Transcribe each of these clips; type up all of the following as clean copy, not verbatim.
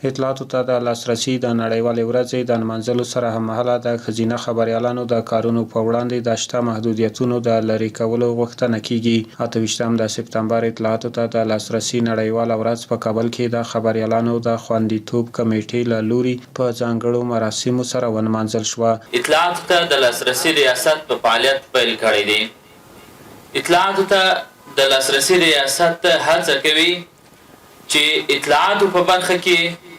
اطلاعاتو ته د لاسرسي د نړیوالې ورځې د نمانځلو سره هممهاله د ښځینه خبریالانو د کارونو په وړاندې د شته محدودیتونو د لرې کولو غوښتنه کیږي. 28 د سپتمبر اطلاعاتو ته د لاسرسي نړیواله ورځ په کابل کې د خبریالانو د خوندیتوب کمېټې له لوري په ځانګړو مراسمو سره ونمانځل شوه. اطلاعاتو ته د لاسرسي ریاست په فعالیت پیل کړی دی. اطلاعاتو ته د لاسرسي ریاست هڅه کوي چې اطلاعاتو په برخه کې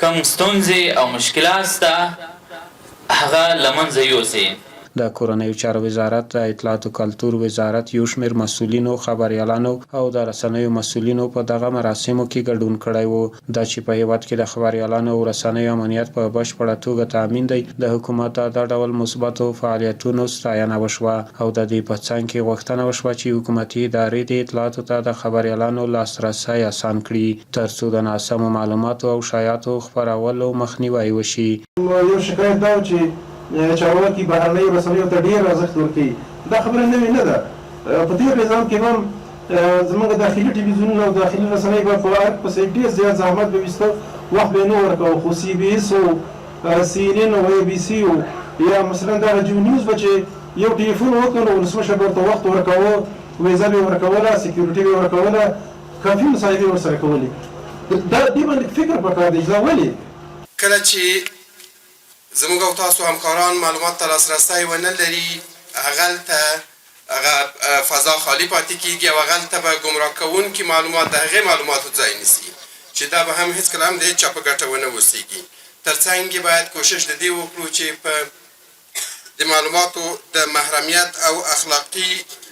کوم ستونزې او مشکلات شته هغه له منځه یوسي. د کورنیو چارو وزارت، د اطلاعاتو کلتور وزارت یو شمېر مسؤلینو، خبریالانو او د رسنیو مسؤلینو په دغه مراسمو کې ګډون کړی و. دا چې په هېواد کې د خبریالانو او رسنیو امنیت په بشپړه توګه تامین دی، د حکومت د دا ډول مثبتو فعالیتونو ستاینه وشوه او د دې په څنګ کې غوښتنه وشوه چې حکومتي ادارې دې اطلاعاتو ته د خبریالانو لاسرسی اسان کړي، ترڅو د ناسمو معلوماتو او شایعاتو خپرولو مخنیوی وشي. یو شکایت دا و چې چارواکي بهرنیو رسنیو ته ډېر ارزښت ورکوي، دا خبره نوې نه ده، په تېر نظام کې هم زمونږ داخلي ټلویزیونونه او داخلي رسنۍ به په ارګ پسې ډېر زیات زحمت به ویسته، وخت به یې نه ورکاوه، خو سي بي ایس او سي این این او ای بي سي او یا مثلا دغه جیو نیوز به چې یو ټلیفون وکړ نو ولسمشر به ورته وخت ورکاوه، ویزه به یې ورکوله، سیکیورټي به یې ورکوله، کافي مصاحبې یې ورسره کولې. دا دې باندې فکر پکار دی چې دا ولې؟ کله چې زموږ او تاسو همکاران معلوماتو ته لاسرسی ونه لري، هغلته هغه فضا خالي پاتې کېږي او هغلته به ګمراه کوونکي معلومات د هغې معلوماتو ځای نیسي چې دا به هم هېڅکله هم د هېچا په ګټه ونه اوسېږي. ترڅنګ یې باید کوشش د دې وکړو چې په د معلوماتو د محرمیت او اخلاقي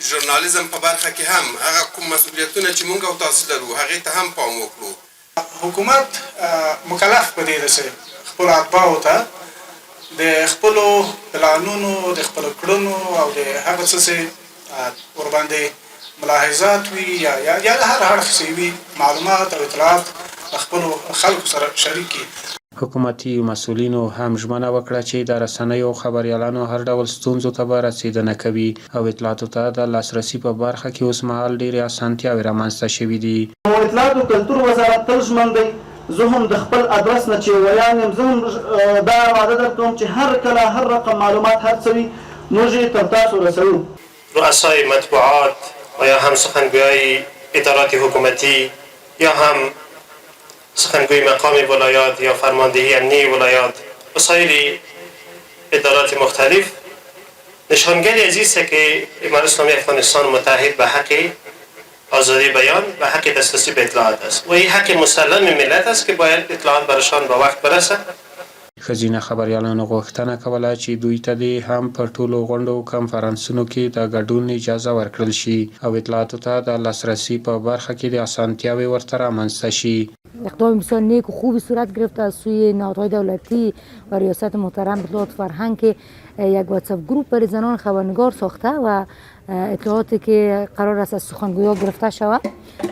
ژورنالیزم په برخه کې هم هغه کوم مسؤلیتونه چې موږ او تاسو لرو هغې ته هم پام وکړو. حکومت مکلف په دې دی چې خپلو اتباعو ته د خپلو پلانونو، د خپلو کړنو او د هغه څه چې ورباندې ملاحظات وي یا یا له هر اړخ چې وي معلومات او اطلاعات له خپلو خلکو سره شریک کړي. حکومتي مسؤلینو هم ژمنه وکړه چې د رسنیو او خبریالانو هر ډول ستونزو ته به رسېدنه کوي او اطلاعاتو ته د لاسرسي په برخه کې اوسمهال ډېرې اسانتیاوې رامنځته شوې دي. اطلاعاتو کلتور وزارت تل ژمن دی، زه هم د خپل ادرس نه چې ویاند یم زه هم دا وعده درکوم چې هر کله هر رقم معلومات هر څه وي موږ یې تر تاسو رسوو. رؤسای مطبوعات و یا هم سخنگویای ادارات حکومتی یا هم سخنگوی مقام ولایات یا فرماندهی امنی ولایات و سایر ادارات مختلف نشانگری از است که امارت اسلامی افغانستان متعهد به حق آزادی بیان و حق دسترسی به اطلاعات است و این حق مسلم ملت است که باید اطلاعات برشان به وقت برسد. ښځینه خبریالانو غوښتنه کوله چې دوی ته دې هم په ټولو غونډو او کنفرانسونو کې د ګډون اجازه ورکړل شي او اطلاعاتو ته د لاسرسي په برخه کې دې اسانتیاوې ورته رامنځته شي. اقدام بسیار نیک و خوبی صورت گرفته از سوی نهادهای دولتی و ریاست محترم اطلاعات فرهنگ که یک واتساپ گروپ برای زنان خبرنگار ساخته و اطلاعاتی که قرار است از سخنگویا گرفته شود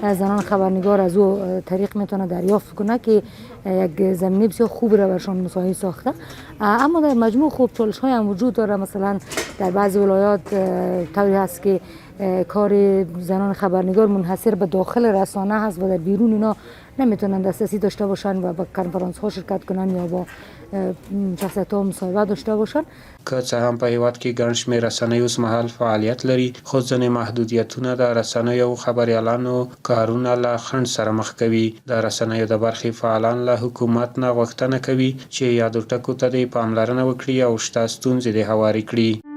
زنان خبرنگار از او طریق میتونه دریافت کنه که یک زمینه بسیار خوب را برشان مساعد ساخته. اما در مجموع خوب چالش های هم وجود داره. مثلا در بعضی ولایات طوری هست که کار زنان خبرنگار منحصر به داخل رسانه هست و در بیرون اینا نمیتونن دسترسی داشته باشن و با کنفرانس ها شرکت کنن یا با شخصیت ها مصاحبه داشته باشن. که څه هم په هېواد کې ګڼ شمېر رسنۍ اوسمهال فعالیت لري، خو ځینې محدودیتونه د رسنیو او خبریالانو کارونه له خنډ سره مخ کوي. د رسنیو د برخې فعالان له حکومت نه غوښتنه کوي چې یادو ټکو ته دې پاملرنه وکړي او شته ستونزې دې هوارې کړي.